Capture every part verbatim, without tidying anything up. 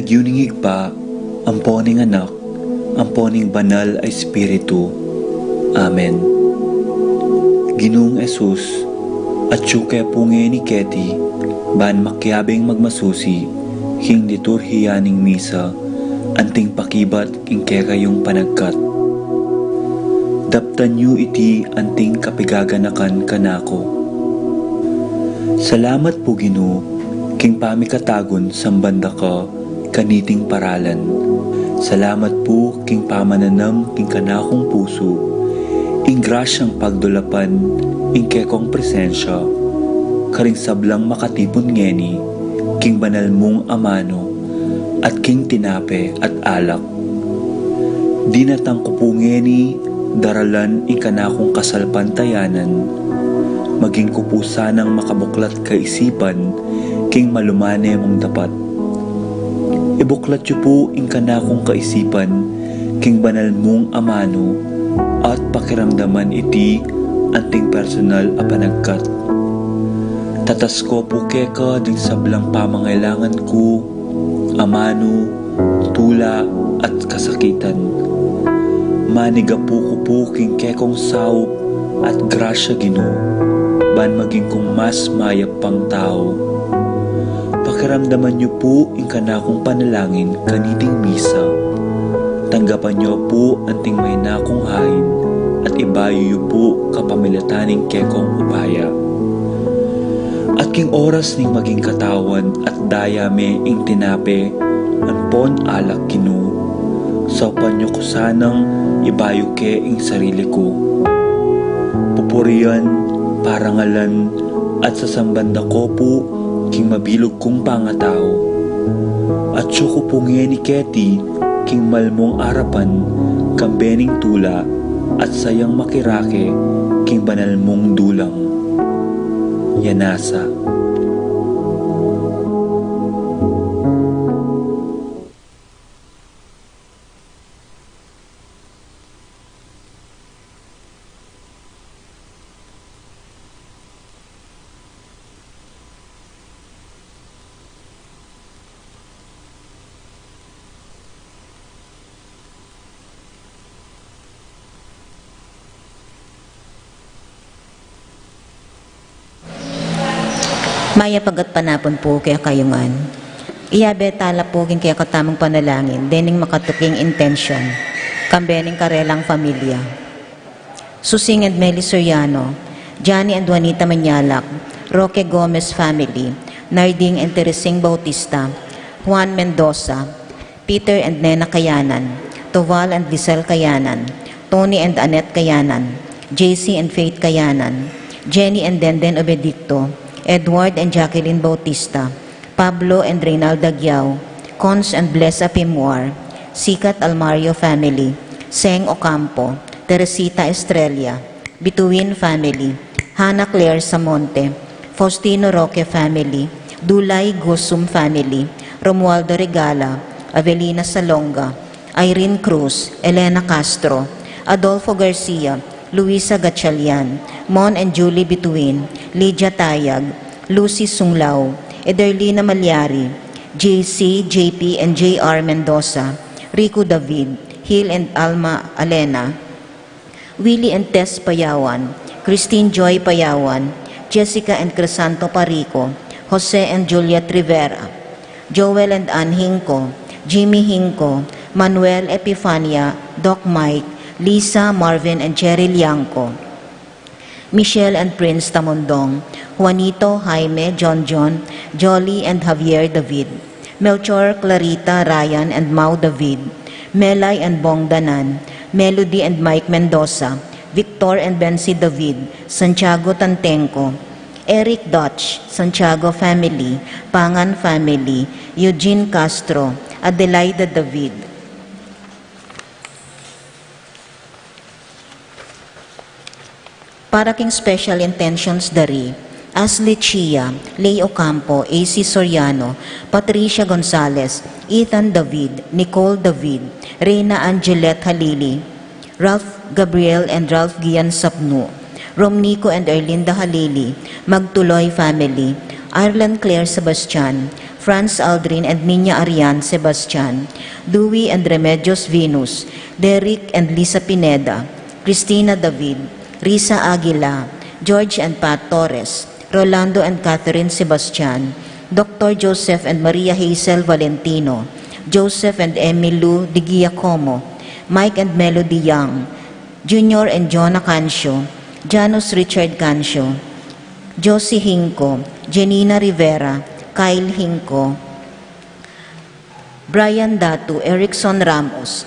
King lagyu ning Ibpa, ampo ning Anak, ampo ning Banal a Espiritu. Amen. Ginung Jesus, atyu ke pu ngeni keti, ban makiabing magmasusi king liturhiya ning misa, anting pakibat king kekayung panagkat. Daptan yu iti anting kapigaganakan kanaku. Salamat pu, Ginu, king pamikatagun samban da ka kaniting paralan. Salamat pu king pamananam king kanakung pusu ing grasyang pagdulapan ing kekong presensya karing sablang makatipun ngeni king banal mung amanu at king tinape at alak. Dinatang ku pu ngeni daralan ing kanakung kasalpantayanan, maging ku pu sanang makabuklat kaisipan king malumane mung dapat. Ibuklat yu pu ing kanakung kaisipan king banal mung amanu at pakiramdaman iti anting personal a panagkat. Tatas ku pu keka ding sablang pamangailangan ku, amanu, tula, at kasakitan. Manigapu ku pu king kekong saup at grasya, Ginu, ban maging kung mas mayap pang tau. Pakiramdaman yu pu ing kanakung panalangin kaniting misa. Tanggapan yu pu anting maina kung hain at ibayu yu pu kapamilatan ning kekong upaya. At king oras ning maging katawan at daya me ing tinape ampon alak, Ginu, saupan yu ku sanang ibayu ke ing sarili ku. Pupurian, parangalan, at sasamban da ko pu king mabilug kung pangatau. Atyu ku pu ngeni keti king malmung arapan, kambe ning tula at sayang makirake king banal mung dulang. Yanasa. Mayap a gatpanapun pu kekayu ngan. Iyabe tala pu king kekatamung panalangin dening makatuking intensyon, kambe ning karelang familia. Susing and Meli Soriano, Johnny and Juanita Mañalac, Roque Gomez family, Narding and Teresing Bautista, Juan Mendoza, Peter and Nena Kayanan, Toval and Lisel Kayanan, Tony and Annette Kayanan, J C and Faith Kayanan, Jenny and Denden Obedicto, Edward and Jacqueline Bautista, Pablo and Reynalda Giao, Cons and Bless Apimwar, Sikat Almario family, Seng Ocampo, Teresita Estrella, Bituin family, Hannah Claire Samonte, Faustino Roque family, Dulay Gusum family, Romualdo Regala, Avelina Salonga, Irene Cruz, Elena Castro, Adolfo Garcia, Luisa Gatchalian, Mon and Julie Bituin, Lydia Tayag, Lucy Sunglao, Ederlina Malyari, J C, J P, and J R Mendoza, Rico David, Hil and Alma Alena, Willie and Tess Payawan, Christine Joy Payawan, Jessica and Crisanto Parico, Jose and Juliet Rivera, Joel and Ann Hinco, Jimmy Hinco, Manuel, Epifania, Doc Mike, Lisa, Marvin, and Cherry Liangco, Michelle and Prince Tamundong, Juanito, Jaime, John John, Jolly, and Javier David, Melchor, Clarita, Ryan, and Mau David, Melay and Bong Danan, Melody and Mike Mendoza, Victor and Bency David, Santiago Tantengco, Eric Dutch, Santiago family, Pangan family, Eugene Castro, Adelaida David. Para king special intentions da ri, Ashley Chia, Leo Campo, A C Soriano, Patricia Gonzalez, Ethan David, Nicole David, Reina Angelet Halili, Ralph Gabriel and Ralph Gian Sapnu, Romnico and Erlinda Halili, Magtuloy family, Ireland Claire Sebastian, Franz Aldrin and Nina Arian Sebastian, Dewey and Remedios Venus, Derek and Lisa Pineda, Christina David, Risa Aguila, George and Pat Torres, Rolando and Catherine Sebastian, Doctor Joseph and Maria Hazel Valentino, Joseph and Emmy Lou Di Giacomo, Mike and Melody Young, Junior and Jonah Cancio, Janus Richard Cancio, Josie Hinco, Janina Rivera, Kyle Hinco, Brian Datu, Erickson Ramos,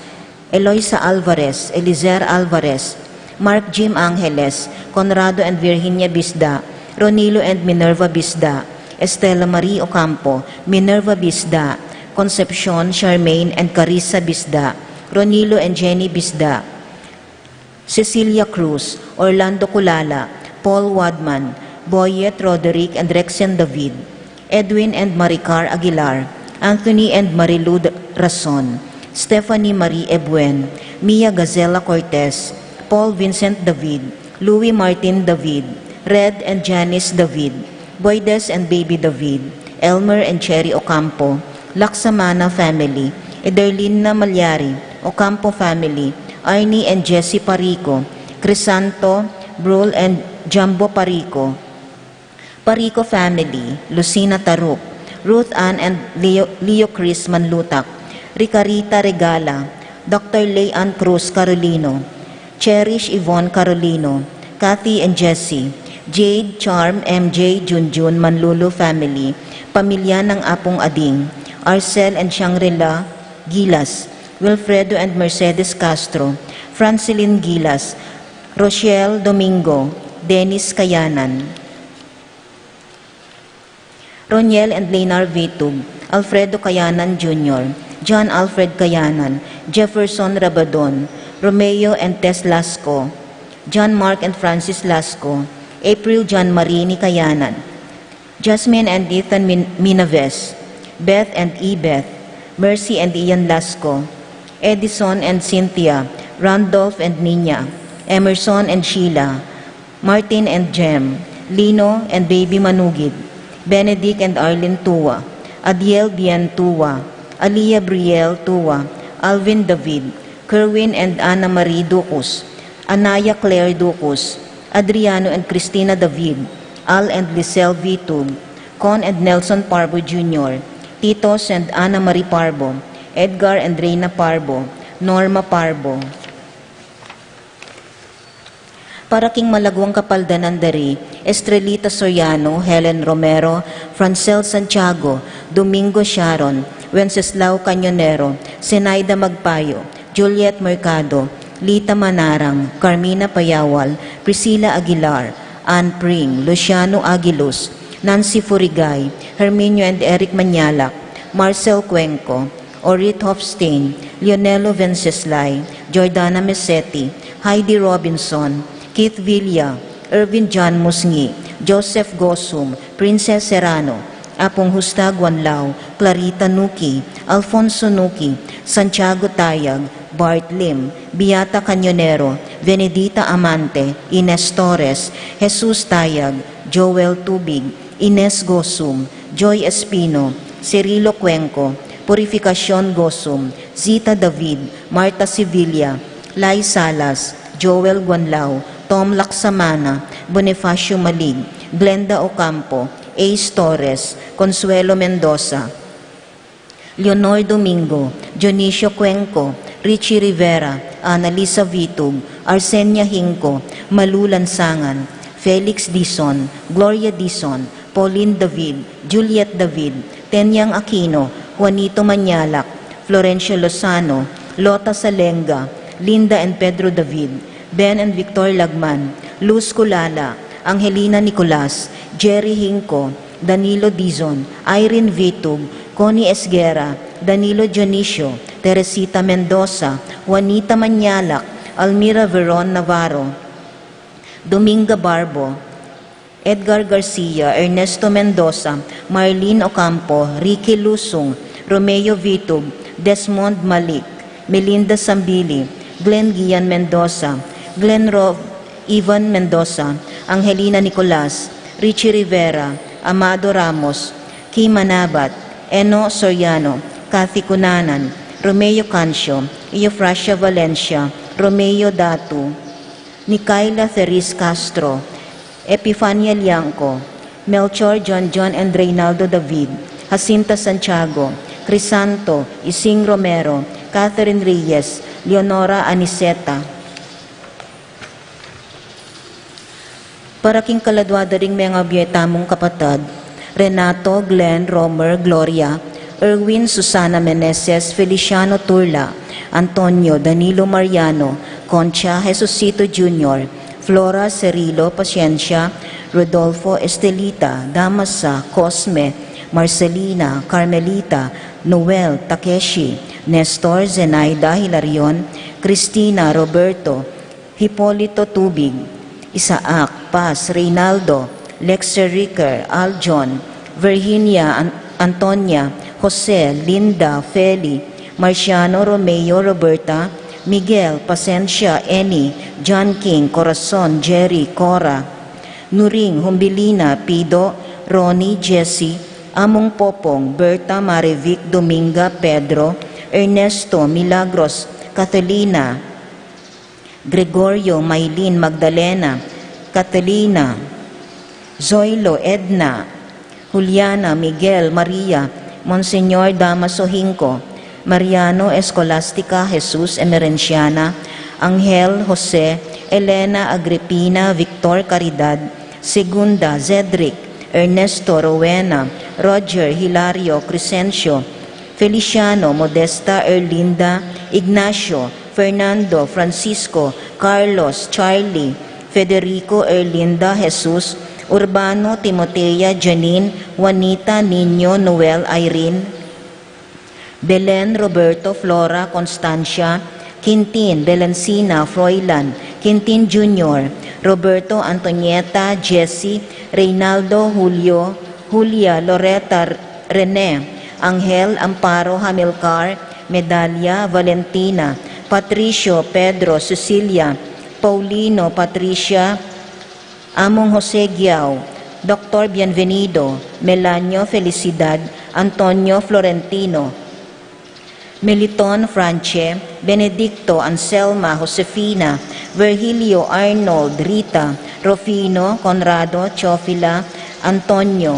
Eloisa Alvarez, Elizer Alvarez, Mark Jim Angeles, Conrado and Virginia Bisda, Ronilo and Minerva Bisda, Estela Marie Ocampo, Minerva Bisda, Concepcion, Charmaine and Carissa Bisda, Ronilo and Jenny Bisda, Cecilia Cruz, Orlando Culala, Paul Wadman, Boyet Roderick and Rexian David, Edwin and Maricar Aguilar, Anthony and Marilu D-, Rason, Stephanie Marie Ebuen, Mia Gazella Cortez, Paul Vincent David, Louis Martin David, Red and Janice David, Boydes and Baby David, Elmer and Cherry Ocampo, Laksamana family, Ederlina Malyari, Ocampo family, Arnie and Jessie Parico, Crisanto, Brul and Jumbo Parico, Parico family, Lucina Taruk, Ruth Ann and Leo, Leo Chris Manlutak, Ricarita Regala, Doctor Lay Ann Cruz Carolino, Cherish Yvonne Carolino, Kathy and Jesse, Jade, Charm, M J, Junjun, Manlulu family, pamilya ng Apong Ading, Arcel and Shangri-La Gilas, Wilfredo and Mercedes Castro, Francilin Gilas, Rochelle Domingo, Dennis Kayanan. Roniel and Lenar Vitug, Alfredo Kayanan Junior, John Alfred Kayanan, Jefferson Rabadon, Romeo and Tess Lasco, John Mark and Francis Lasco, April John Marini Kayanan, Jasmine and Ethan Min-, Minaves, Beth and E. Beth, Mercy and Ian Lasco, Edison and Cynthia, Randolph and Nina, Emerson and Sheila, Martin and Jem, Lino and Baby Manugid, Benedict and Arlene Tua, Adiel Bien Tua, Alia Briel Tua, Alvin David, Kerwin and Ana Marie Ducus, Anaya Claire Ducus, Adriano and Christina David, Al and Lisel Vitug, Con and Nelson Parbo Junior, Titos and Ana Marie Parbo, Edgar and Reina Parbo, Norma Parbo. Para king malaguang kapaldanan da ri Estrelita Soriano, Helen Romero, Francel Santiago, Domingo Sharon, Wenceslao Cañonero, Zenaida Magpayo, Juliet Mercado, Lita Manarang, Carmina Payawal, Priscilla Aguilar, Ann Pring, Luciano Aguiluz, Nancy Furigay, Herminio and Eric Mañalak, Marcel Cuenco, Orit Hofstein, Leonelo Venceslay, Jordana Meseti, Heidi Robinson, Keith Villa, Ervin John Musngi, Joseph Gosum, Princess Serrano, Apung Husta Guanlao, Clarita Nuki, Alfonso Nuki, Santiago Tayag, Bart Lim, Beata Cañonero, Venedita Amante, Ines Torres, Jesus Tayag, Joel Tubig, Ines Gosum, Joy Espino, Cirilo Cuenco, Purificacion Gosum, Zita David, Marta Sevilla, Lai Salas, Joel Guanlao, Tom Laksamana, Bonifacio Malig, Glenda Ocampo, Ace Torres, Consuelo Mendoza, Leonor Domingo, Dionisio Cuenco, Richie Rivera, Annalisa Vitug, Arsenia Hinco, Malu Lansangan, Felix Dizon, Gloria Dizon, Pauline David, Juliet David, Tenyang Aquino, Juanito Mañalak, Florencio Lozano, Lota Salenga, Linda and Pedro David, Ben and Victor Lagman, Luz Culala, Angelina Nicolas, Jerry Hinco, Danilo Dizon, Irene Vitug, Connie Esguerra, Danilo Dionisio, Teresita Mendoza, Juanita Mañalak, Almira Veron Navarro, Dominga Barbo, Edgar Garcia, Ernesto Mendoza, Marlene Ocampo, Ricky Lusung, Romeo Vitug, Desmond Malik, Melinda Sambili, Glenn Gian Mendoza, Glenn Rov, Ivan Mendoza, Angelina Nicolas, Richie Rivera, Amado Ramos, Kim Manabat, Eno Soriano, Kathy Cunanan, Romeo Cancio, Eufrasia Valencia, Romeo Datu, Nicaila Therese Castro, Epifania Liangco, Melchor John John and Reynaldo David, Jacinta Santiago, Crisanto, Ising Romero, Catherine Reyes, Leonora Aniceta. Para king kaladua da ring mengabie tamung kapatad, Renato, Glenn, Romer, Gloria, Erwin, Susana Meneses, Feliciano Turla, Antonio, Danilo Mariano, Concha, Jesusito Junior, Flora, Cirilo, Paciencia, Rodolfo, Estelita, Damasa, Cosme, Marcelina, Carmelita, Noel, Takeshi, Nestor, Zenaida, Hilarion, Cristina, Roberto, Hipolito Tubig, Isaac, Paz, Reynaldo, Lexer Ricker, Aljon, Virginia, An-, Antonia, Jose, Linda, Feli, Marciano, Romeo, Roberta, Miguel, Pasensia, Eni, John King, Corazon, Jerry, Cora, Nuring, Humbilina, Pido, Ronnie, Jesse, Among Popong, Berta, Marivic, Dominga, Pedro, Ernesto, Milagros, Catalina, Gregorio, Maylin, Magdalena, Catalina, Zoilo, Edna, Juliana, Miguel, Maria, Monseñor Damaso Hinco, Mariano, Escolastica, Jesus, Emerenciana, Angel, Jose, Elena, Agripina, Victor, Caridad, Segunda, Zedric, Ernesto, Rowena, Roger, Hilario, Crescencio, Feliciano, Modesta, Erlinda, Ignacio, Fernando, Francisco, Carlos, Charlie, Federico, Erlinda, Jesus, Urbano, Timotea, Janine, Juanita, Niño, Noel, Irene, Belen, Roberto, Flora, Constancia, Quintin, Belencina, Froilan, Quintin Junior, Roberto, Antonieta, Jesse, Reynaldo, Julio, Julia, Loreta, Rene, Angel, Amparo, Hamilcar, Medalia, Valentina, Patricio, Pedro, Cecilia, Paulino, Patricia, Among Jose Giao, Doktor Bienvenido, Melanio, Felicidad, Antonio, Florentino, Meliton, Franche, Benedicto, Anselma, Josefina, Virgilio, Arnold, Rita, Rufino, Conrado, Teofila, Antonio,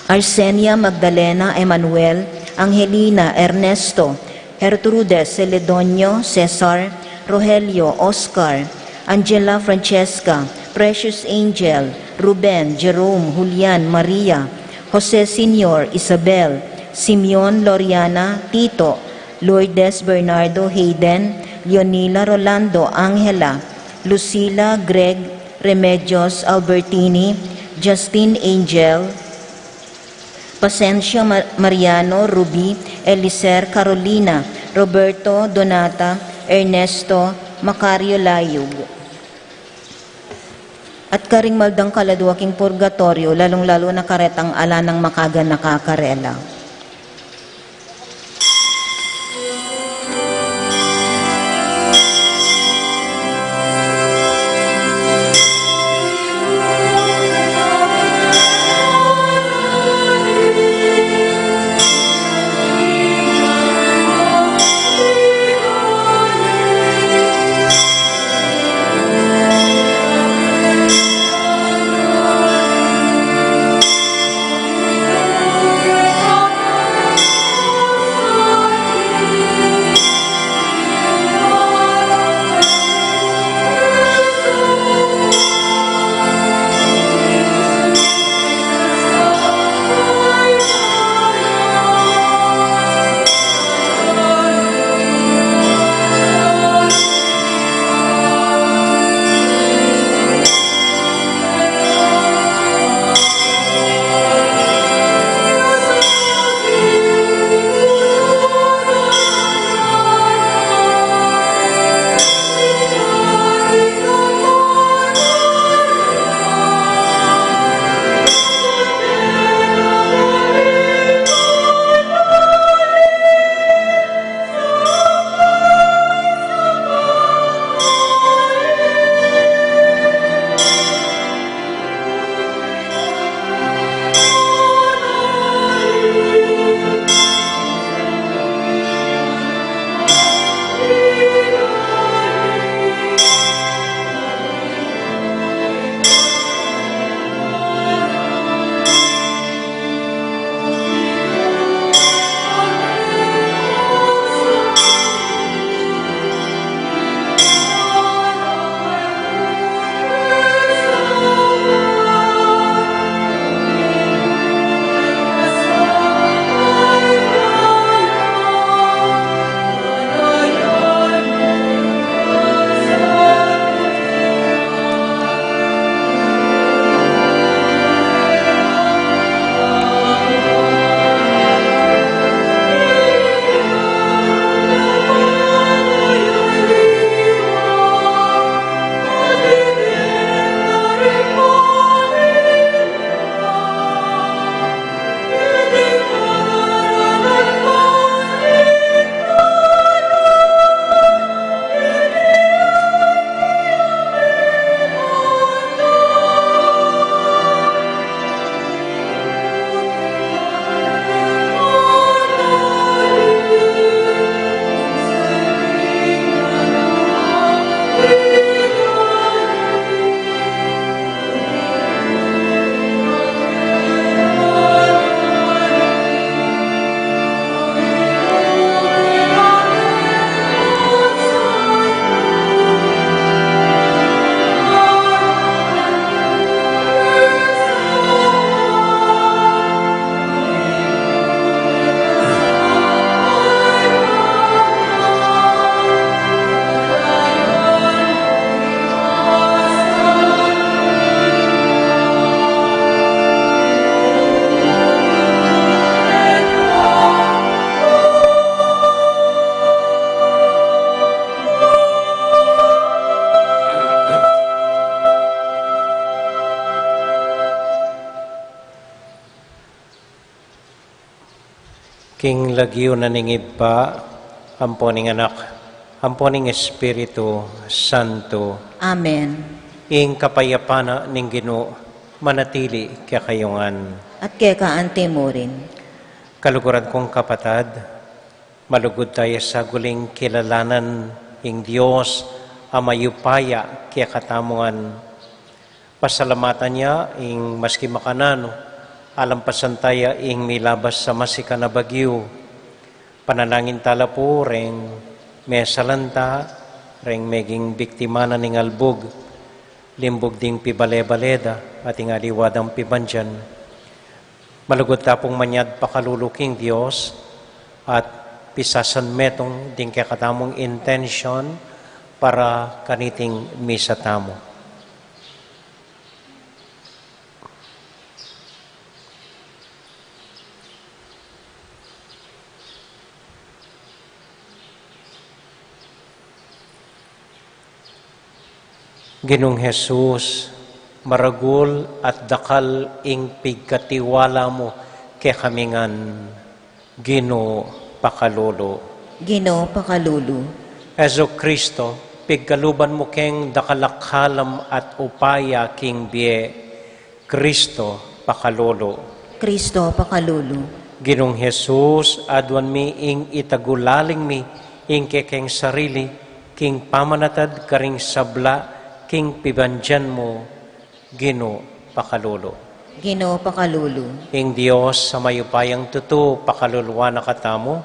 Arsenia, Magdalena, Emmanuel, Angelina, Ernesto, Gertrude, Celedonio, Cesar, Rogelio, Oscar, Angela, Francesca, Precious Angel, Ruben, Jerome, Julian, Maria, Jose Senior, Isabel, Simeon, Loriana, Tito, Lourdes, Bernardo, Hayden, Leonila, Rolando, Angela, Lucila, Greg, Remedios, Albertini, Justin, Angel, Pasencio, Ma-, Mariano, Ruby, Eliser, Carolina, Roberto, Donata, Ernesto, Macario, Layug. At karing maldang kaladua king purgatorio, lalung-lalu na karetang ala nang makaganaka karela. King lagyu na ning Ibpa, ampo ning Anak, ampo ning Espiritu Santo. Amen. Ing kapayapan na ning Ginu manatili kekayu ngan. At keka anti mu rin. Kaluguran kung kapatad, malugud taya saguling kilalanan ing Dios a mayupaya kekatamu ngan. Pasalamatan ya ing maski makananu, alampasan taya ing milabas a masikan a bagyu. Panalangin tala pu reng mesalanta, reng meging biktima na ning albug, limbug ding pibale-bale da, at ing aliwa dang pibandian. Malugud ta pung manyad pakalulu king Dios, at pisasanmetung ding kekatamung intensyon para kaniting misa tamu. Ginung Jesus, maragul at dakal ing pigkatiwala mu kekami ngan. Ginu, pakalulu. Ginu, pakalulu. Jesu Kristo, pigkaluban mu keng dakal a kalam at upaya king bie. Kristo, pakalulu. Kristo, pakalulu. Ginung Jesus, aduan mi ing itagulaling mi ing kekeng sarili king pamanatad karing sabla king pibandian mu. Ginu, pakalulu. Ginu, pakalulu. Ing Dios a mayupayang tutu pakaluluan na katamu,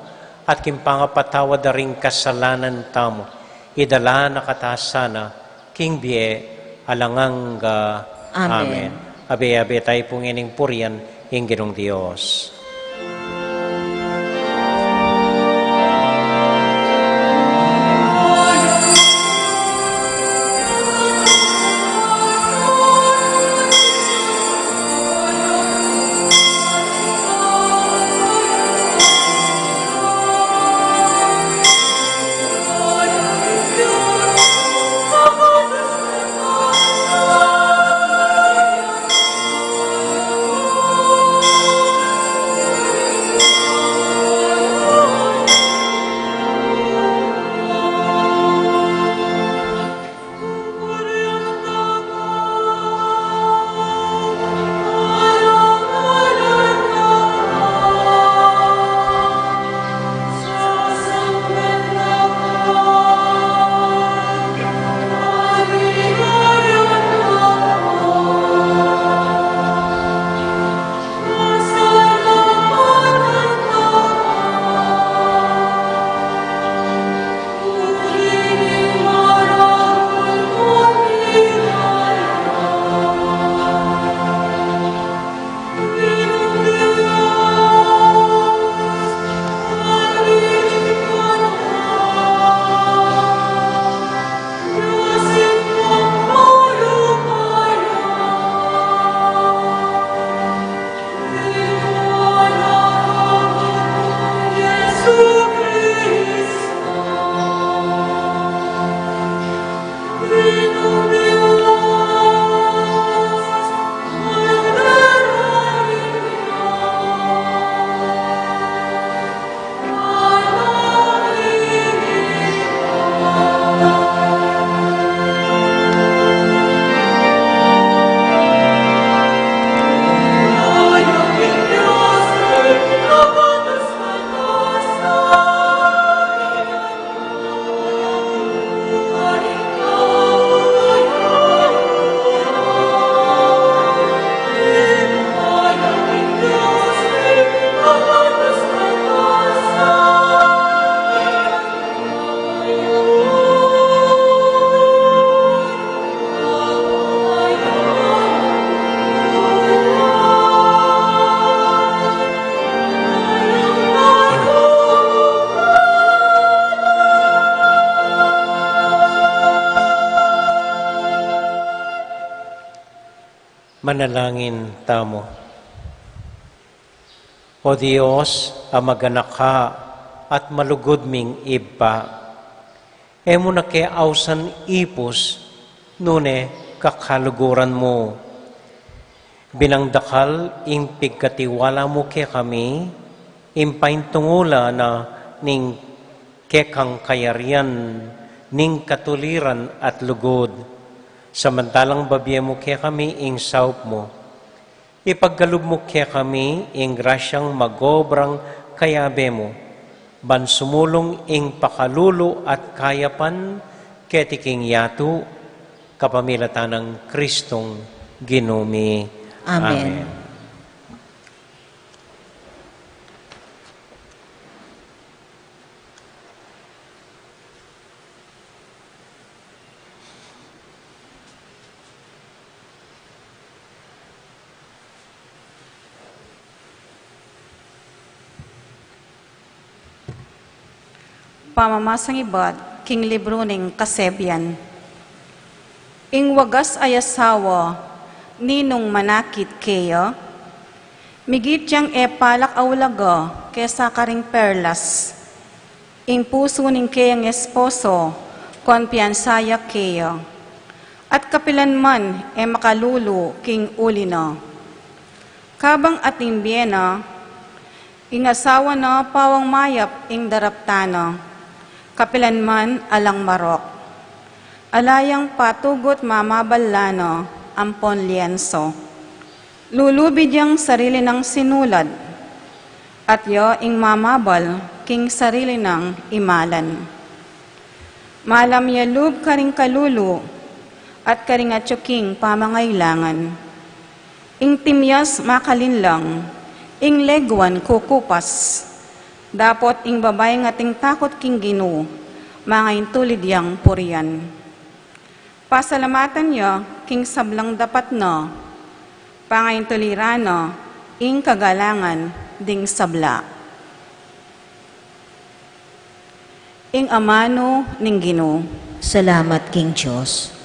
at king pangapatawad da ring kasalanan tamu, idala na kata sana king bie alang angga. Amen. Amen. Abe-abe tayu pu ngening purian ing Ginung Dios. Manalangin tamu. O Dios, a maganaka at malugud ming Ibpa, e mu na ke ausan ipus, nune kakaluguran mu. Binang dakal ing pigkatiwala mu kekami, Ing paintungulan na ning kekang kayarian, ning katuliran at lugud. Samantalang babie mu kekami ing saup mu, ipagkalub mu kekami ing grasyang magobrang kayabe mu, ban sumulung ing pakalulu at kayapan keti king yatu, kapamilatan nang Kristong Ginu mi. Amen. Amen. Pamamasang ibat king libru ning Kasebian. Ing wagas a asawa, ninung manakit keya? Migit yang e palak a ulaga kesa karing perlas. Ing pusu ning keyang esposo, kumpiyansa ya keya. At kapilan man e makalulu king uli na. Kabang atin bie na, ing asawa na pawang mayap ing daraptan na. Kapilan man alang marok. Ala yang patugut mamabal la na ampon lienso. Lulubid yang sarili nang sinulad, at ya ing mamabal king sarili nang imalan. Malam ya lub karing kalulu, at karing atyu king pamangailangan. Ing timyas makalinlang, ing leguan kukupas. Dapot ing babaing ating takut king Ginu, mangaintulid yang purian. Pasalamatan ya king sablang dapat na, pangaintuliran na ing kagalangan ding sabla. Ing amanu ning Ginu. Salamat king Dios.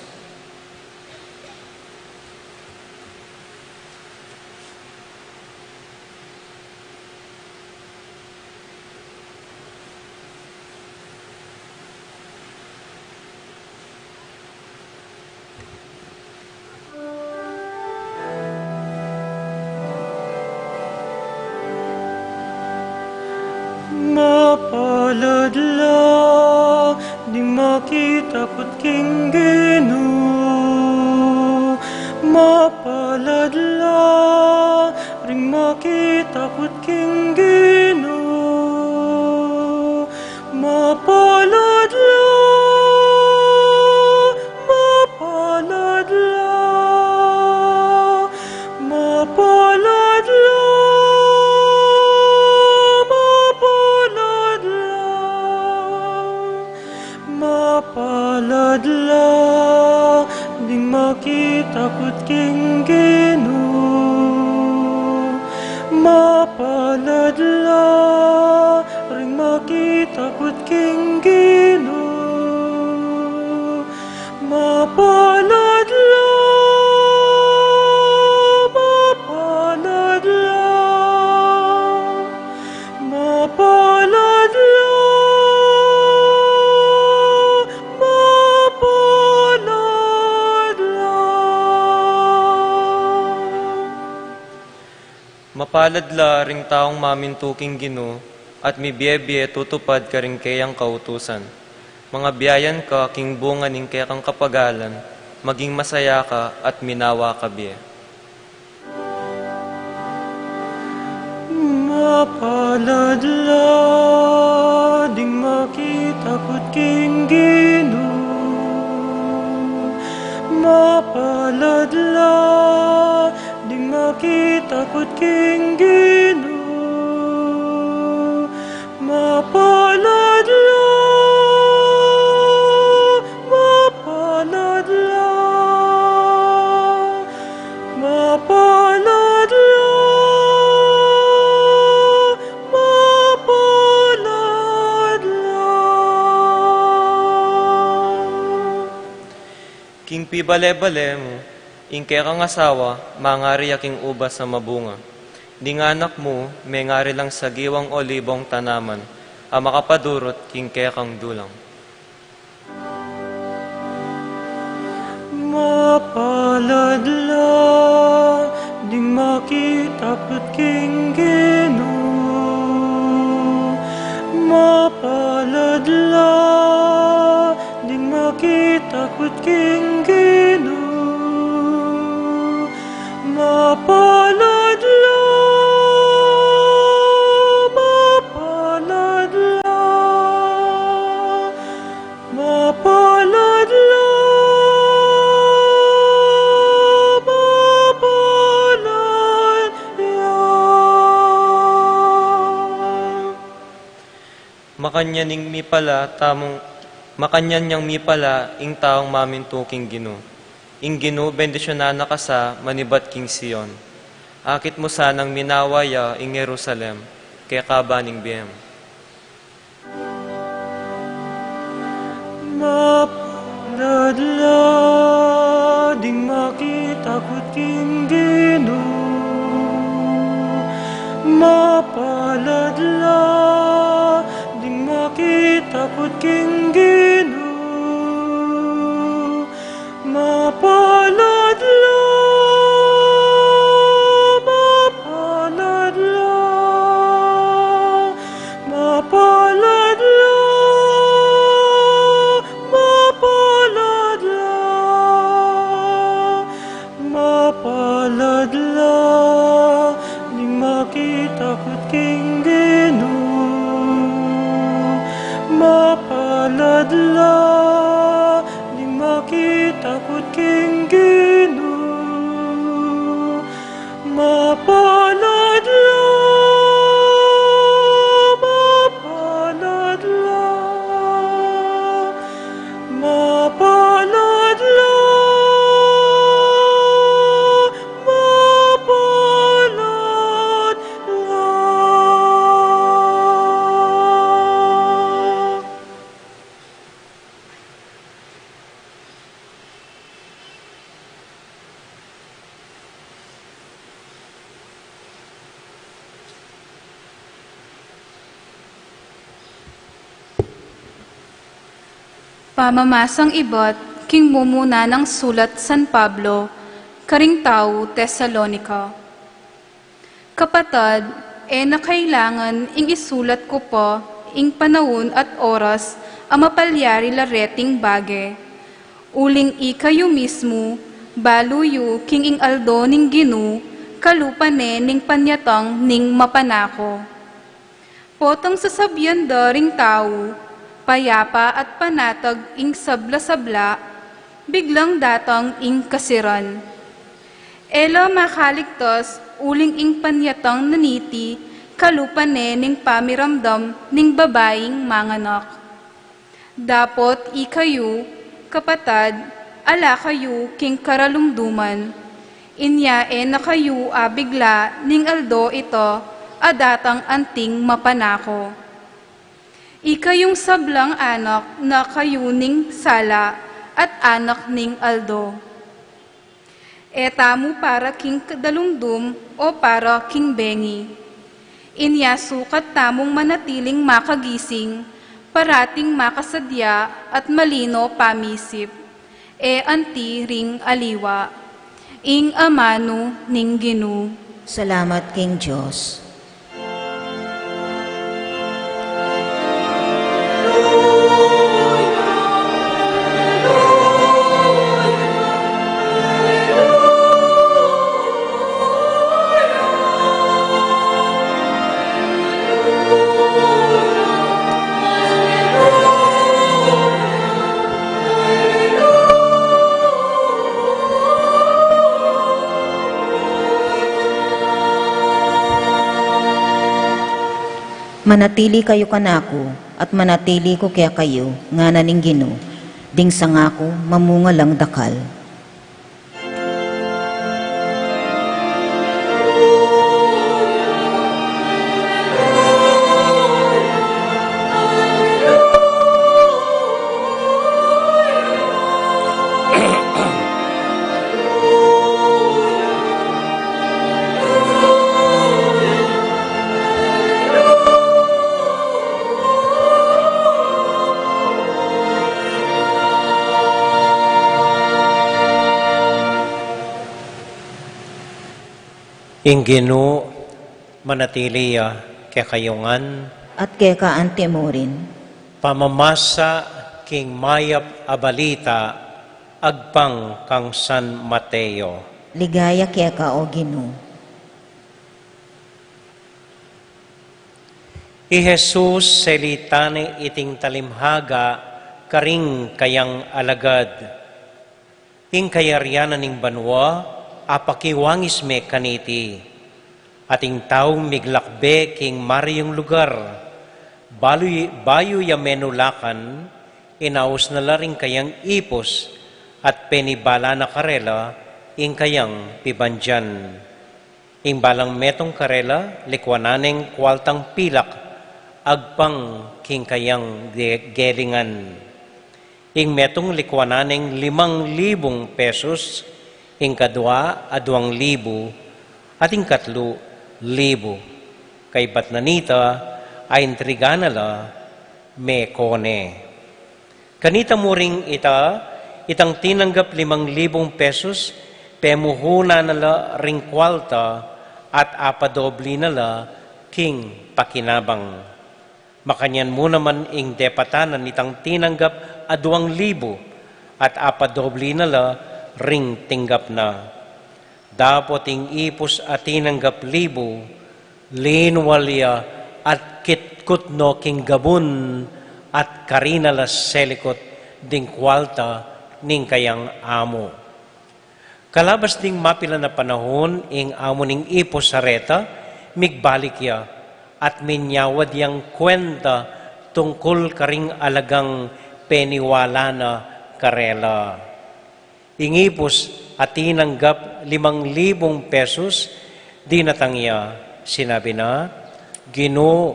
Mapalad la ding makitakut king Ginu. Mapalad la ring makitakut king Ginu. Mapalad la, mapalad la, mapalad la, mapalad la. Mapalad la ding makitakut king Ginu. Mapalad la ring makitakut king Ginu. Mapalad la, mapalad la, mapalad la, mapalad la. Mapalad la ring taung mamintu king Ginu, at mibie-bie tutupad karing keyang kautusan. Mangabiayan ka king bunga ning kekang kapagalan, maging masaya ka at minawa ka bie. Mapalad la ding makitakut king Ginu. Mapalad la ding makitakut king Ginu. Mapalad la, mapalad la, mapalad la, mapalad la. King pibale-bale mu, ing kekang asawa, mangari ya king ubas a mabunga. Ding anak mu, mengari lang sagiwang olibong tanaman, a makapadurut king kekang dulang. Mapalad la ding makitakut king Ginu. Makanyan ning mipala tamung, makanyan yang mipala ing taung mamintu king Ginu. Ing Ginu bendisyunan na ka sa manibat king Sion. Akit mu sanang minawa ya ing Jerusalem, keka ba ning biem. Mapalad la ding makitakut king Ginu. Mapalad la ding makitakut king Ginu. Mapalad la, mapalad la, mapalad la, mapalad la, mapalad la ding makitakut king Ginu. Mapalad la ding makitakut king Ginu. Mapalad la, mapalad la, mapalad la, mapalad la. Pamamasang ibat king mumuna nang sulat San Pablo karing tau Tesalonica. Kapatad, e na kailangan ing isulat ku pa ing panaun at oras a mapalyari la reting bage. Uling ikayu mismu, balu yu king ing aldo ning Ginu, kalupa ne ning panyatang ning mapanako. Potang sasabian da ring tau, payapa at panatag ing sabla-sabla, biglang datang ing kasiran. E la makaligtas uling ing panyatang na niti kalupa ne ning pamiramdam ning babaing manganak. Dapot ikayu, kapatad, ala kayu king karalumduman. Inya e na kayu abigla ning aldo ita a datang anting mapanako. Ikayung sablang anak na kayu ning sala at anak ning aldo. E tamu para king kadalumdum o para king bengi. Inya sukat tamung manatiling makagising, parating makasadya at malino pamisip. E anti ring aliwa. Ing amanu ning Ginu. Salamat king Dios. Manatili kayu kanaku, at manatili ku kekayu, ngana ning Ginu, ding sanga ku mamunga lang dakal. Ing Ginu manatili ya kekayu ngan. At keka anti murin. Pamamasa king mayap a balita agpang kang San Mateo. Ligaya keka, o Ginu. I Jesus selitan ne iting talimhaga karing kayang alagad. Ing kayarian na ning banua apakiwangis me kaniti. At ing taung miglakbe king marayung lugar, Balu-, bayu ya menulakan, inaus na la ring kayang ipus, at penibala na karela ing kayang pibandian. Ing balang metung karela, likuanan neng kualtang pilak, agpang king kayang ge-, gelingan. Ing metung likuanan neng limang libung pesus, ing kadua aduang libu, at ing katlu libu. Kaybat na nita, aintriga na la me kone. Kanita mu ring ita, itang tinanggap limang libung pesus, pemuhunan na la ring kualta, at apadobli na la king pakinabang. Makanyan mu naman ing depatan nitang tinanggap aduang libu, at apadobli na la ring tinggap na. Dapot ing ipus a tinanggap libu, linwal ya at kitkut no king gabun, at karina la selikut ding kualta ning kayang amu. Kalabas ding mapilan a panahun, ing amu ning ipus a reta, migbalik ya, at minyawad yang kuenta tungkul karing alagang peniwala na karela. Ing ipus a tinanggap limang libung pesus, dinatang ya, sinabi na, "Ginu,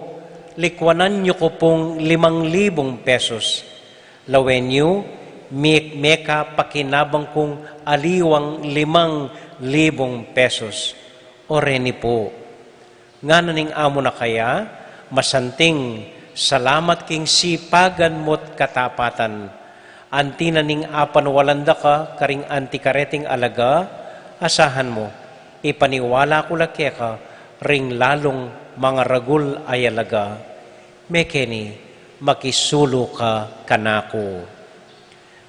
likuanan yu ku pung limang libung pesus. Lawen yu, mi-, mekapakinabang kung aliwang limang libung pesus. O reni pu." Ngana ning amu na kaya, "Masanting salamat king sipagan mu't katapatan. Anti na ning apanwalan da ka karing anti kareting alaga, asahan mu, ipaniwala ku la keka ring lalung mangaragul a alaga. Mekeni, makisulu ka kanaku."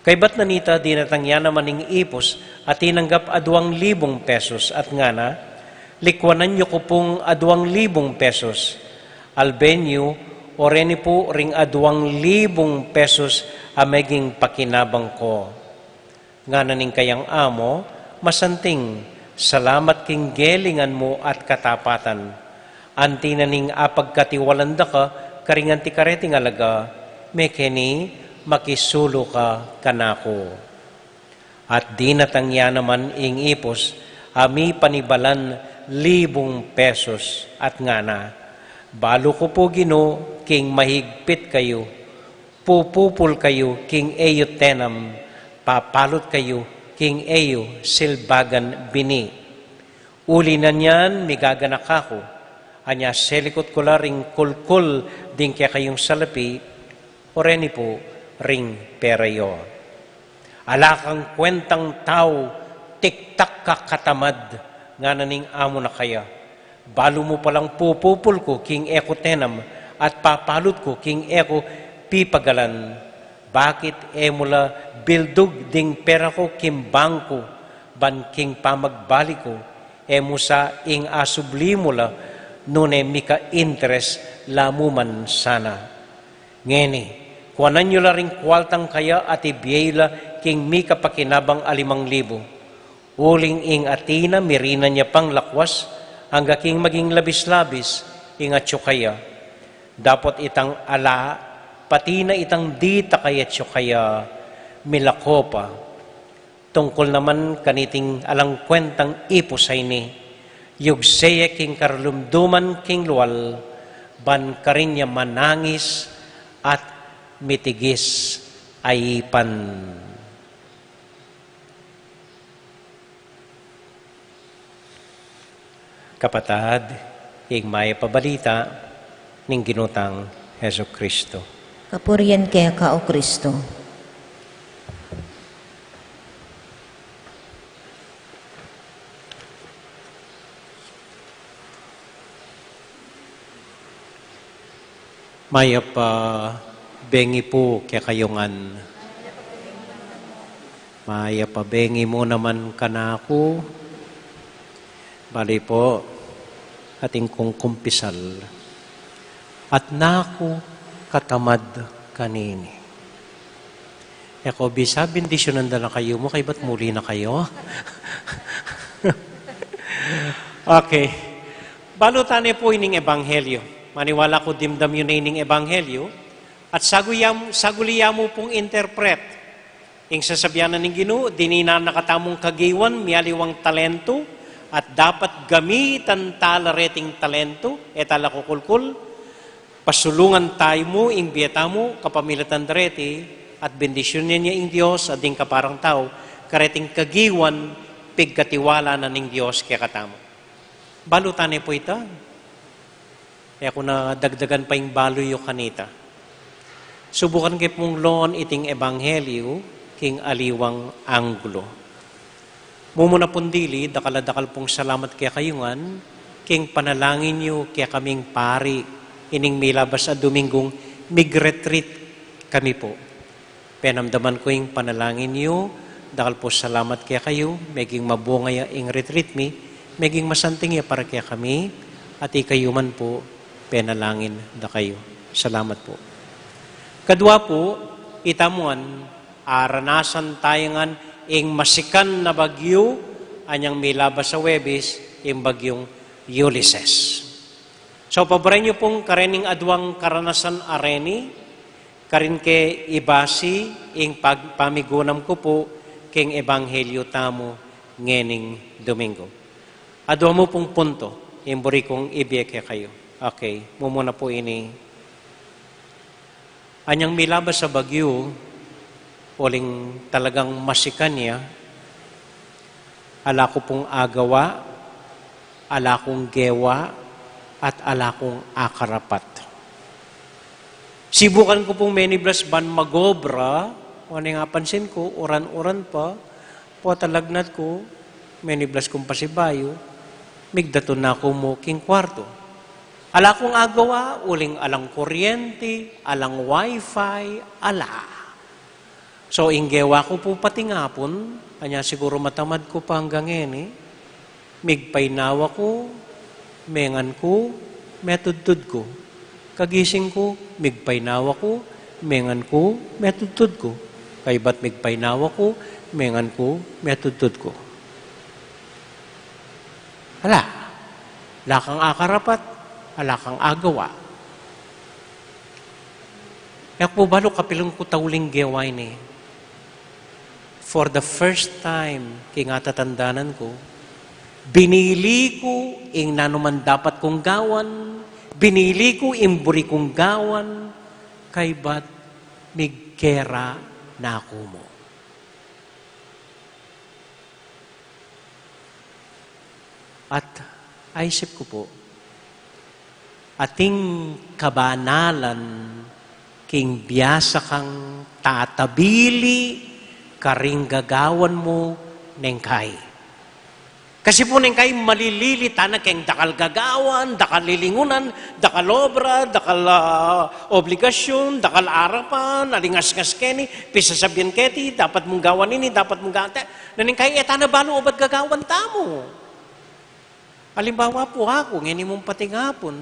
Kaybat na nita, dinatang ya naman ing ipus a tinanggap aduang libung pesus, at ngana, "Likuanan yu ku pung aduang libung pesus. Alben yu, o reni pu, ring aduang libung pesus a meging pakinabang ku." Ngana ning kayang amu, "Masanting salamat king gelingan mu at katapatan. Anti na ning apagkatiwalan da ka karing anti kareting alaga, mekeni, makisulu ka kanaku." At dinatang ya naman ing ipus a mipanibalang libung pesus, at ngana, "Balu ku pu, Ginu, king mahigpit kayu, pupupul kayu king e yu tenam, papalut kayu king e yu silbagan bini. Uli na niyan, migaganaka ku, anya selikut ku la ring kulkul ding kekayung salapi, o reni pu, ring pera yu. Ala kang kuentang tau, tiktak ka katamad," ngana ning amu na kaya. "Balu mu palang pupupul ku king e ku tenam, at papalut ku king e ku pipagalan. Bakit e mu la bildug ding pera ku king bangku, ban king pamagbalik ku, e mu sa ing asubli mu la, nune mika-interes la mu man sana? Ngeni, kuanan yu la ring kualtang kaya at ibie yu la king mikapakinabang a limang libu. Uling ing atina, mirinan ya pang lakwas, angga king maging labis-labis ing atyu kaya. Dapot itang ala, pati na itang ditak a atyu kaya, milako pa. Tungkul naman kaniting alang kuentang ipus a ini, yugse ya king karlumduman king lual, ban karin ya manangis at mitigis a ipan." Kapatad, ing mayap a balita ning Ginu tang Jesucristo. Kapurian keka, O Kristo. Mayap a bengi pu kekayu ngan. Mayap a bengi mu naman kanaku. Bale pu, atin kung kumpisal. At naku katamad kanini. E ku bisa bendisyunan da na kayu mu, kaybat muli na kayu. Okay. Balu tane pu ining ebanghelyo. Maniwala ku dimdam yu ne ining ebanghelyo, at saguli ya mu, saguli ya mu pung interpret. Ing sasabian na ning Ginu, dinan na katamung kagiwan, mialiwang talentu, at dapat gamitan tala reting talentu, e tala kukulkul, pasulungan tamu ing bie tamu, kapamilatan dareti, at bendisyunan ya ing Dios, at ding kaparang tau, kareting kagiwan, pigkatiwala na ning Dios kekatamu. Balu tane pu ita. E ku na dagdagan pa ing balu yu kanita. Subukan ke pung loan iting ebanghelyo king aliwang anggulo. Mumuna pung dili, dakal a dakal pung salamat kekayu ngan, king panalangin yu kekaming pari, ining milabas a Dominggung mig-retreat kami pu. Penamdaman ku ing panalangin yu, dakal pu salamat kekayu, meging mabunga ya ing retreat mi, meging masanting ya para kekami, at ikayu man pu, penalangin da kayu. Salamat pu. Kadwa pu, ita mu ngan, aranasan taya ngan ing masikan na bagyu, anyang milabas a Huwebes, ing bagyung Ulises. So, paboren yu pung karening adwang karanasan a reni, karin ke ibasi ing pag-, pamigunam ku pu king ebanghelyo tamu ngening Dominggu. Adwa mu pung punto, ing buri kung ibie kekayu. Okay, mumuna pu ini. Anyang milabas a bagyu, uling talagang masikan ya, ala ku pung agawa, ala kung gewa, at ala kung akarapat. Sibukan ku pung meniblas ban magobra, o ning apansin ku, uran-uran pa, pota lagnat ku, meniblas kung pasibayu, migdatun na ku mu king kwartu. Ala kung agawa, uling alang kuryente, alang wifi, ala. So, ing gewa ku pu patingapun, anya siguru matamad ku pa anggang ngeni, migpainawa ku, mengan ku, metudtud ku. Kagising ku, migpainawa ku, mengan ku, metudtud ku. Kaybat migpainawa ku, mengan ku, metudtud ku. Ala, ala kang akarapat, ala kang agawa. E ku balu kapilan ku tauling gewa ini. For the first time, king atatandanan ku, binili ku ing nanuman dapat kung gawan, binili ku ing buri kung gawan, kaybat migkera na ku mu. At aisip ku pu, ating kabanalan king biasa kang tatabili karing gagawan mu neng kai. Kasi pu neng kai malilili tana keng dakal gagawan, dakal lilingunan, dakal obra, dakal, ah, obligasyun, dakal arapan, alingasngas keni, pisasabian keti, dapat mung gawan ini, dapat mung gawan te-, na neng kai e tana balu obat gagawan tamu. Alimbawa pu aku, ngeni mung patingapun,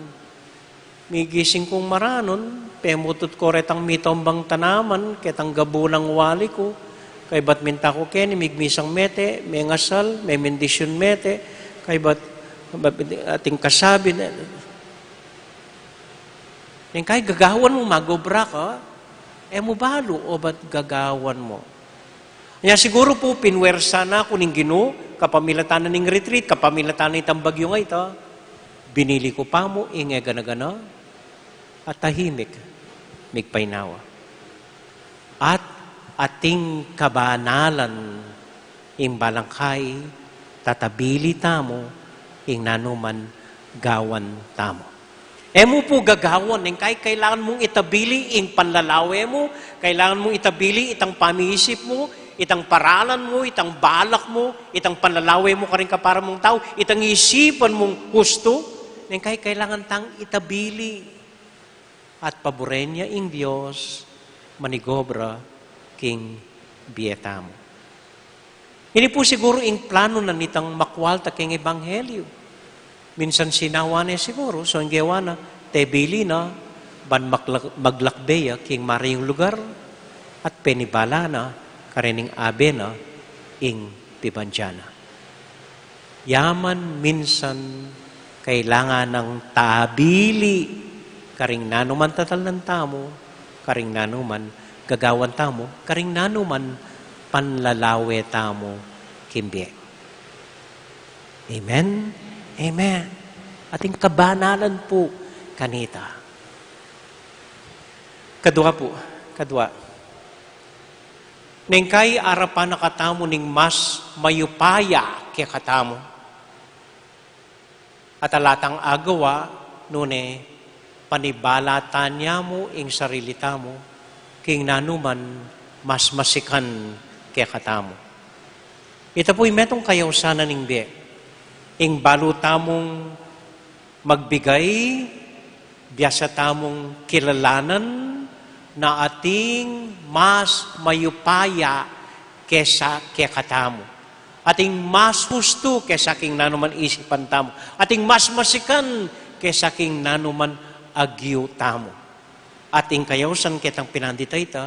migising kung maranun, pemutut ku retang mitombang tanaman, ketang gabu nang wali ku, kaybat minta ku keni, migmisang mete, mengasal, memendisyun mete, kaybat, ating kasabi, ne, neng kai gagawan mu, magobra ka, e mu balu obat gagawan mu. Nya siguru pu, pinwersa na ku ning Ginu, kapamilatan na ning retreat, kapamilatan na itang bagyu nga ita, binili ku pa mu ing e gana-gana, at tahimik, migpainawa. At ating kabanalan ing balang kai, tatabili tamu ing nanuman gawan tamu. E mu pu gagawan, neng kai kailangan mung itabili ing panlalawe mu, kailangan mung itabili itang pamiisip mu, itang paralan mu, itang balak mu, itang panlalawe mu karing kapara mung tau, itang isipan mung hustu, neng kai kailangan tang itabili. At paburen ya ing Dios manigobra king bie tamu. Ini pu siguru ing planu na nitang makwal ta keng ebanghelyo. Minsan sinawa ne siguru, so ing gewa na, tebili na, ban maglak-, maglakbe ya king marayung lugar, at penibala na, karening abe na, ing pibandian na. Yaman minsan kailangan nang tabili Karing nanuman tatalnan tamu, karing nanuman gagawan tamu, karing nanuman panlalawe tamu king bie. Amen? Amen. Ating kabanalan pu kanita. Kadua pu, kadua. Neng kai arapan na katamu ning mas mayupaya kekatamu. At ala tang agawa, nune panibalatan ya mu ing sarili tamu, king nanuman mas masikan kekatamu. Ita pu'y metung kayausan na ning bie. Ing balu tamung magbigay, biasa tamung kilalanan na ating mas mayupaya kesa kekatamu. Ating mas hustu kesa king nanuman isipan tamu. Ating mas masikan kesa king nanuman agyu tamu. At ing kayausan ketang pinandit a ita,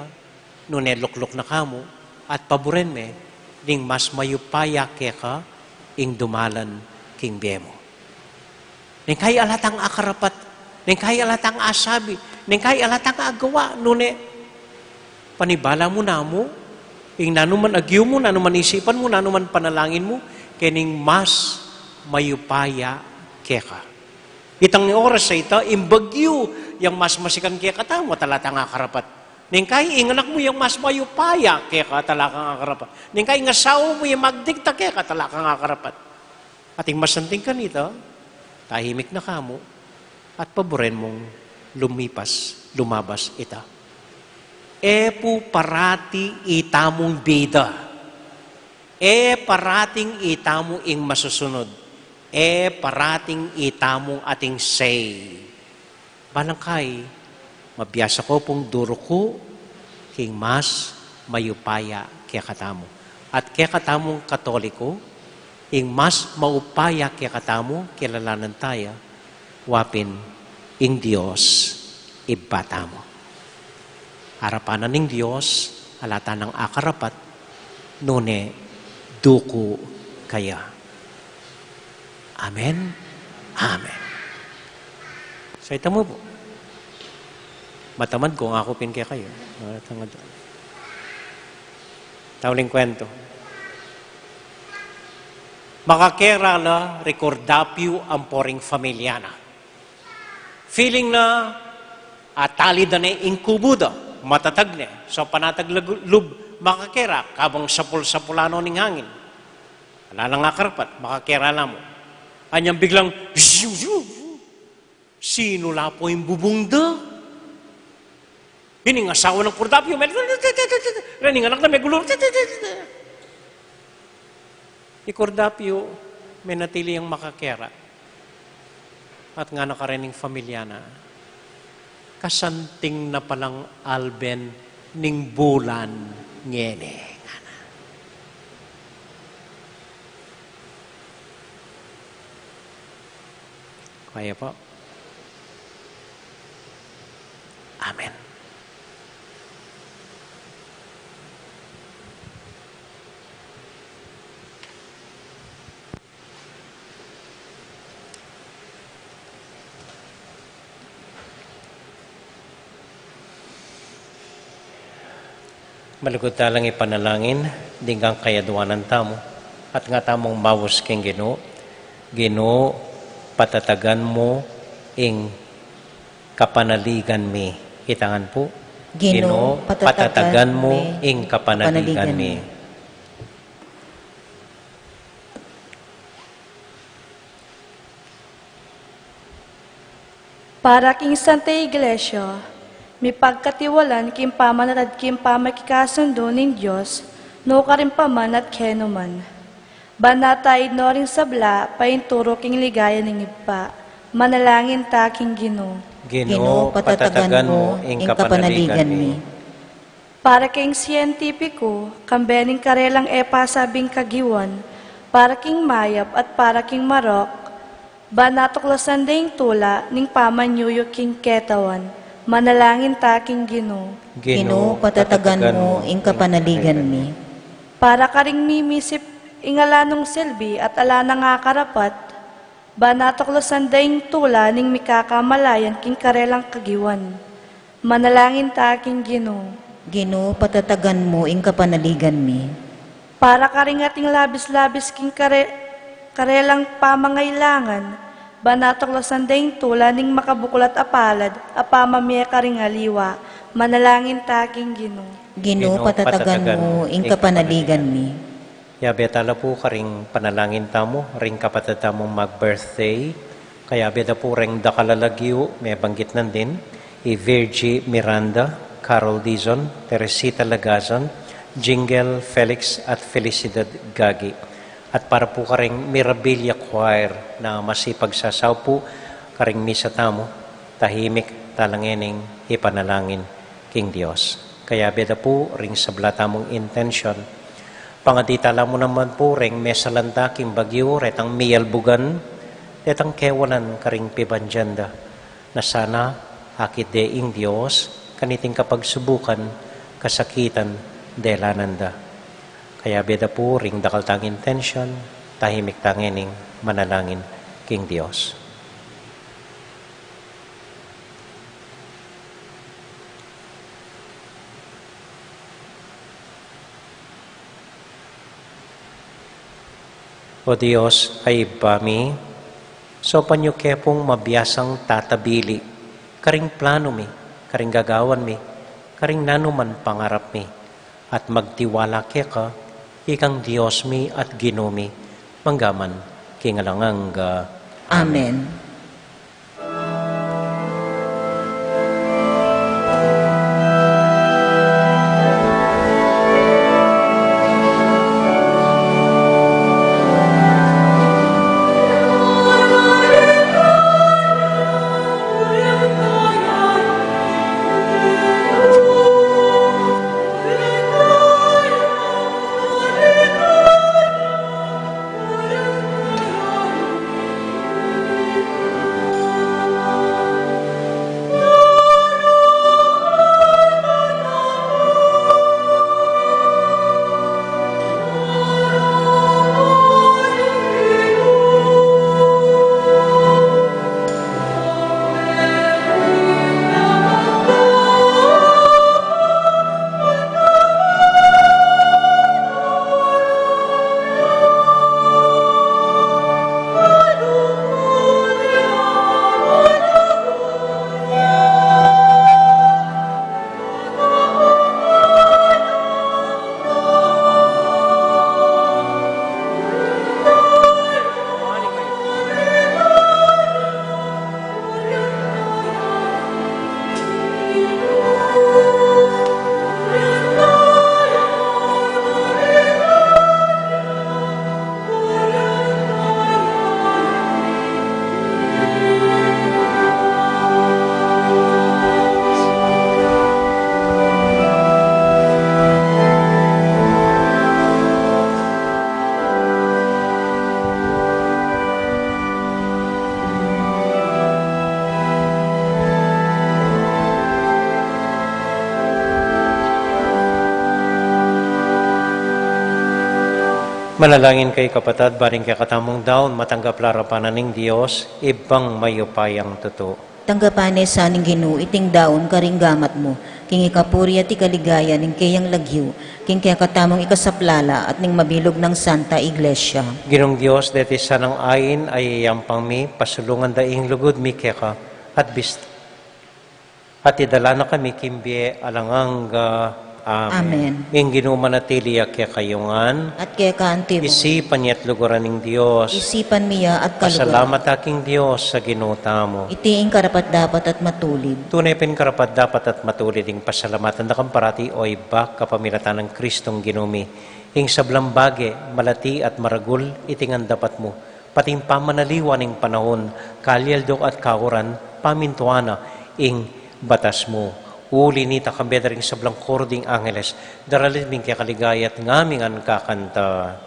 nune lukluk na ka mu, at paburen me, ding mas mayupaya keka ing dumalan king bie mu. Neng kai ala tang akarapat, neng kai ala tang asabi, neng kai ala tang agawa, nune, panibala mu namu, ing nanuman agyu mu, nanuman isipan mu, nanuman panalangin mu, kening mas mayupaya keka. Itang oras a ita, ing bagyu, yang mas masikan kekatamu, at ala tang akarapat. Neng kai ing anak mu yang mas mayupaya keka, at ala kang akarapat. Neng kai ing asawa mu yang magdikta keka, at ala kang akarapat. At ing masanting kanita, tahimik na ka mu, at paburen mung lumipas, lumabas ita. E pu parati itamung bida. E parating itamu ing masusunod. E parating itamu ating say. Balang kai, mabiasa ko pung duruku king mas mayupaya kekatamu. At kekatamung Katoliko, ing mas maupaya kekatamu, kilalanan taya, wa pin ing Dios Ibpa tamu. Arapan na ning Dios, ala ta nang akarapat, nune duku kaya. Amen. Amen. Sa ita mu pu. Matamad ku, ngaku pin kekayu. Matamad. Tauling kwento. Makakera la Ricordapio ampo ring familia na. Feeling na, atali da ne ing kubu da, matatag ne. So, panatag lagu-, lub, makakera, kabang sapul-sapul la no ning angin. Ala nang akarapat, makakera la mu. Anyang biglang, sinu la pu ing bubung da? Ini ing asawa nang Ricordapio, me-, reng anak na megulu. I Ricordapio, menatili yang makakera. At ngana kareng familia na, kasanting na palang alben ning bulan ngeni, ngana. Kaya po. Amen. Malugud ta lang ipanalangin ding kayaduanan tamu, at nga tamung maus king Ginu. Ginu, patatagan mu ing kapanaligan mi. Itangan pu. Ginu, patatagan mu ing kapanaligan mi. Para king Santa Iglesia, mipagkatiwalan king pamanrad king pamikikasundu ning Dios, nukarin pa man at kenu man. Ban na ta idno ring sabla, painturu king ligaya ning Ibpa. Manalangin ta king Ginu. Ginu, patatagan mu ing kapanaligan mi. Para king siyentipiku, kambe ning karelang e pasabing kagiwan, para king mayap at para king marok, ban na tuklasan da ing tula ning pamanyuyu king ketawan, manalangin ta king Ginu. Ginu, patatagan mu ing kapanaligan mi. Para karing mimisip ing ala nung silbi at ala nang akarapat, Ban atuklasan da ing tula ning mikakamalayan king karelang kagiwan. Manalangin ta king Ginu. Ginu, patatagan mu ing kapanaligan mi. Para karing ating labis-labis king kare-, karelang pamangailangan, ban atuklasan da ing tula ning makabuklat a palad a pamamie karing aliwa. Manalangin ta king Ginu. Ginu, patatagan mu ing kapanaligan mi. Yabe tala pu karing panalangin tamu ring kapatad tamung mag-birthday. Kayabe da pu reng dakal a lagyu, mebanggit nandin i Virgie Miranda, Carol Dizon, Teresita Lagazon, Jingle Felix at Felicidad Gagi. At para pu karing Mirabilia Choir na masipag sasaup pu karing misa tamu, tahimik tala ngening ipanalangin king Dios. Kayabe da pu ring sabla tamung intensyon. Pangadi tala mu naman pu reng mesalanta king bagyu, retang miyalbugan, retang kewalan karing pibandian da. Na sana akit de ing Dios kaniting kapagsubukan, kasakitan, delanan da. Kayabe da pu ring dakal tang intensyon, tahimik ta ngening manalangin king Dios. O Dios a Ibpa mi, saupan yu ke pung mabiasang tatabili karing planu mi, karing gagawan mi, karing nanuman pangarap mi, at magtiwala keka, ikang Dios mi at Ginu mi, manggaman king alang angga. Amen. Manalangin kayu, kapatad, ba ring kekatamung daun matanggap la arapan na ning Dios, Ibpang mayupayang tutu. Tanggapan ne sa ning Ginu iting daun karing gamat mu, king ikapuri at ikaligaya ning keyang lagyu, king kekatamung ikasaplala at ning mabilug nang Santa Iglesia. Ginung Dios, deti sanang ain a yayampang mi, pasulungan da ing lugud mi keka, at bis-, at idala na kami king bie alang angga. Amen. Amen. Ing Ginu manatili ya kekayu ngan. At keka antimu. Isipan ya at luguran ing Dios. Isipan mi ya at kaluguran. Pasalamat ta king Dios a Ginu tamu. Iti ing karapat-dapat at matulid. Tune pin karapat-dapat at matulid ing pasalamatan da ka parati, o Ibpa, kapamilatan nang Kristong Ginu mi. Ing sablang bage, malati at maragul, iti ngan dapat mu. Pati ing pamanaliwa ning panaun, kalyaldok at kauran, pamintuan na ing batas mu. Uli nita, kambe da ring sablang koro ding angeles, daralit mi ing kekaligaya at ngami ngan kakanta.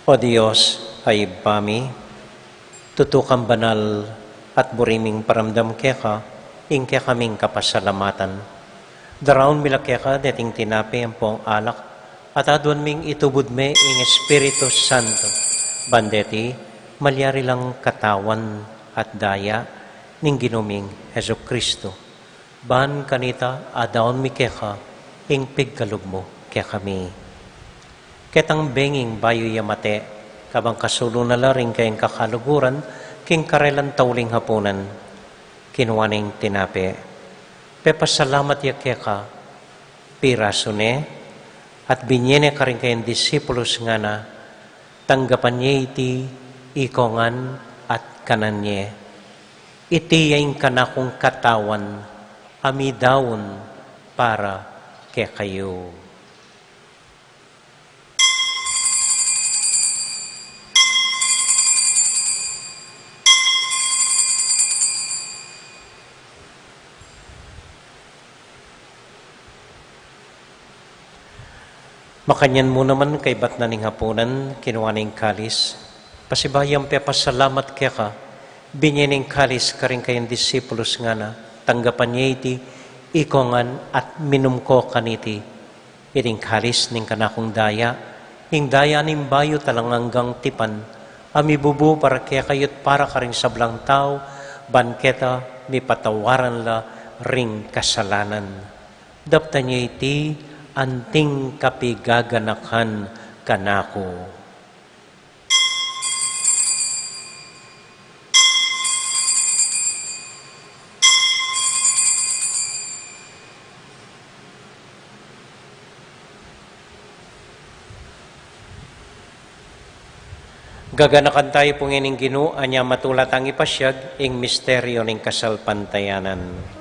O Dios a Ibpa mi, tutu kang banal at buri ming paramdam keka ing kekaming kapasalamatan. Daraun mi la keka deting tinape ampong alak, at aduan ming itubud me ing Espiritu Santo, ban deti malyari lang katawan at daya ning Ginu ming Jesucristo. Ban kanita adaun mi keka ing pigkalub mu kekami. Ketang benging bayu ya mate, kabang kasulu na la ring kayang kakaluguran king karelang tauling hapunan, kinua ne ing tinape, pepasalamat ya keka, pirasu ne, at binye ne karing kayang disipulus, ngana, tanggapan ye iti ikong ngan at kanan ye. Iti ya ing kanakung katawan a midaun para kekayu. Makanyan mu naman kaybat na ning hapunan, kinua ne ing kalis, pasibayu yang pepasalamat keka, binye ne ing kalis karing kayang disipulus, ngana, tanggapan ye iti ikong ngan at minum ko kaniti. Iti ing kalis ning kanakung daya, ing daya ning bayu at alang anggang tipan, a mibubu para kekayu at para karing sablang tau, ban keta mipatawaran la ring kasalanan. Daptan ye iti anting kapigaganakan kanaku. Gaganakan tayu pu ngening Ginu, anya matula tang ipasyag ing misteryu ning kasalpantayanan.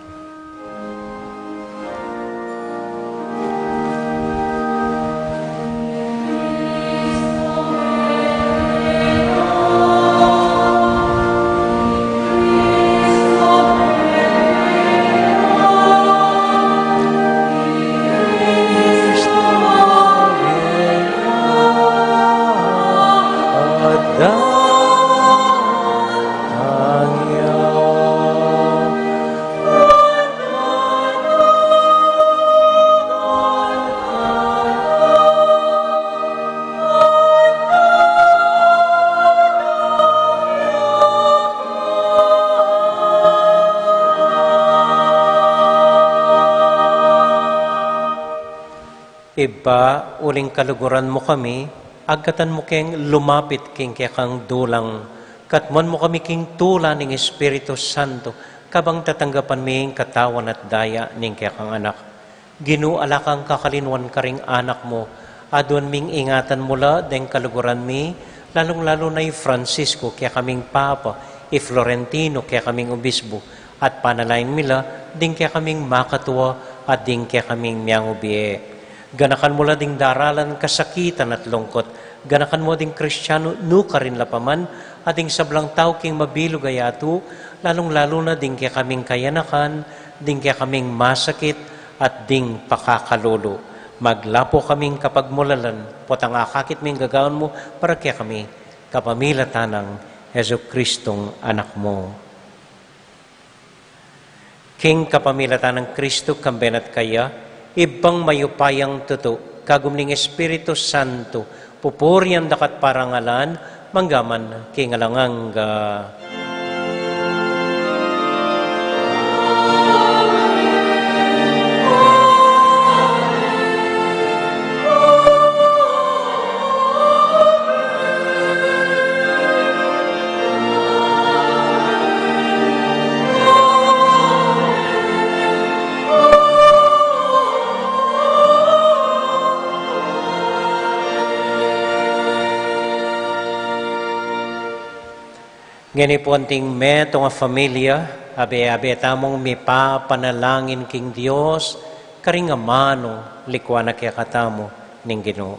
Ibpa, uling kaluguran mu kami, agkatan mu keng lumapit king kekang dulang, katmuan mu kami king tula ning Espiritu Santo, kabang tatanggapan mi ing katawan at daya ning kekang Anak. Ginu, ala kang kakalinuan karing anak mu, aduan ming ingatan mu la deng kaluguran mi, lalung-lalu na i Francisco, kekaming Papa, i Florentino, kekaming Obispo, at panalangin mi la ding kekaming makatua at ding kekaming miangubie. Ganakan mu la ding daralan kasakitan at lungkut. Ganakan mu ding Kristianu nukarin la pa man, at ding sablang tau king mabilug a yatu, lalung-lalu na ding kekaming kayanakan, ding kekaming masakit, at ding pakakalulu. Maglapu kaming kapagmulalan, potang akakit ming gagawan mu para kekami, kapamilatan nang Jesucristong Anak mu. King kapamilatan nang Kristu, kambe na at kaya, Ibpang mayupayang tutu, kagum ning Espiritu Santo, pupurian da ka at parangalan, mangga man king alang angga. Ngeni pu anting metung a familia, abe-abe tamung mipapanalangin king Dios, karing amanu likuan na kekatamu ning Ginu.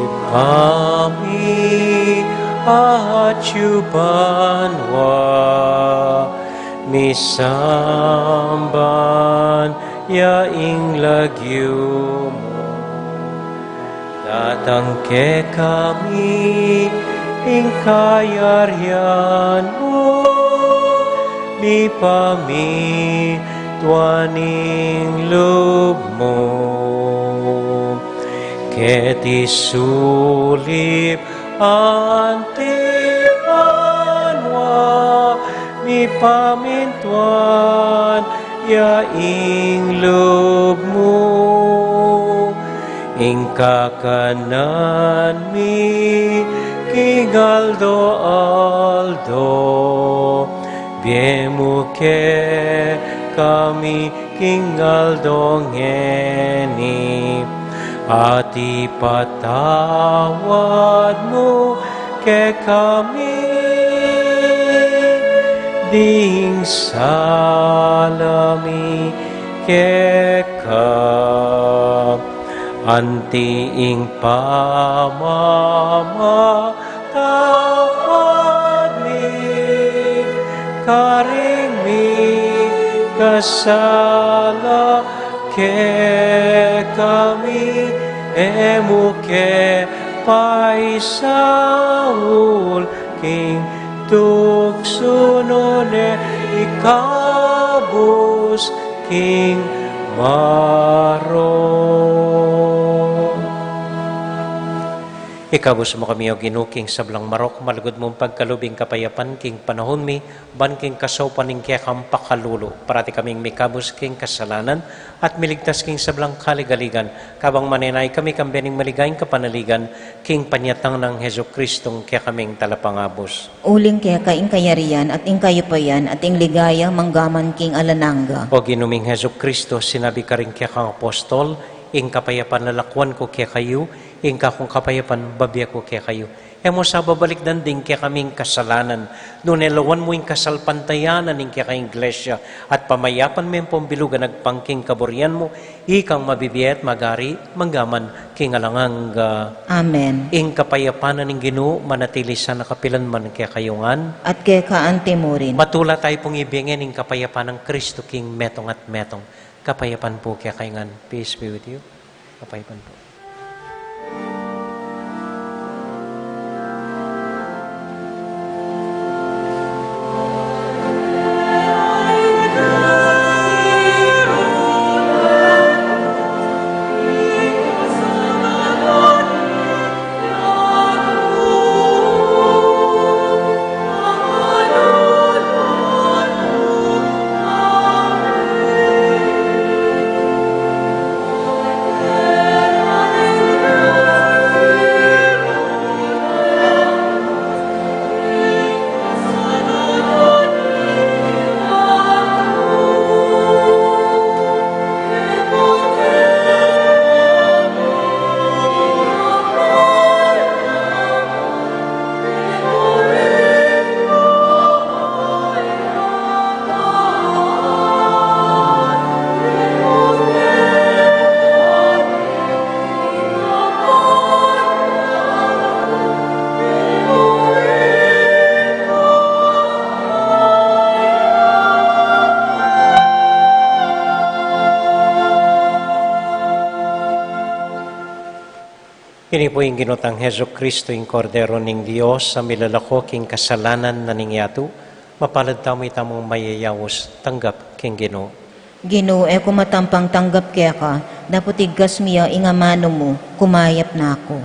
Ibpa mi, atyu ka banua, misamban ya ing lagyu mu. Datang kekami ing kayarian mu, mipamintuan ing lub mu keti sulip anti banua, mipamintuan ya ing lub mu. Ing kakanan mi king aldo-aldo, ibie mu kekami king aldo ngeni, at ipatawad mu kekami ding sala mi keka, anti ing pamamatawad mi karing mikasala kekami, e mu ke paisaul king tuksu, nune ikabus king marok. Ikabus mu kami, O Ginu, king sablang marok, malugud mung pagkalub ing kapayapan king panahun mi, ban king kasaupan ning kekang pakalulu, parati kaming mikabus king kasalanan, at miligtas king sablang kaligaligan, kabang manenaya kami kambe ning maligayang kapanaligan, king panyatang nang Jesucristong kekaming Talapangabus. Uling keka ing kayarian, at ing kayupayan, at ing ligaya, manggaman king alang angga. O Ginu ming Jesucristo, sinabi karing kekang apostol, ing kapayapan lalakwan ku kekayu, ing kakung kapayapan babie ku kekayu. E mu sa babalikdan ding kekaming kasalanan, nune lawan mu ing kasalpantayanan ning kekang Iglesia, at pamayapan me ampong bilugan agpang king kaburian mu, ikang mabibie at magari, manggaman king alang angga. Amen. Ing kapayapan na ning Ginu, manatili sana kapilan man kekayu ngan. At keka anti murin. Matula tayu pung ibie ngening kapayapan nang Kristo king metung at metung. Kapayapan pu kekayu ngan. Peace be with you. Kapayapan pu. Ini pu ing Ginu tang Jesucristo, ing Kordero ning Dios, a milalako king kasalanan na ning yatu. Mapalad tamu, itamung mayayaus tanggap king Ginu. Ginu, e ku matampang tanggap keka, dapot igkas mi ya ing amanu mu, kumayap na ku.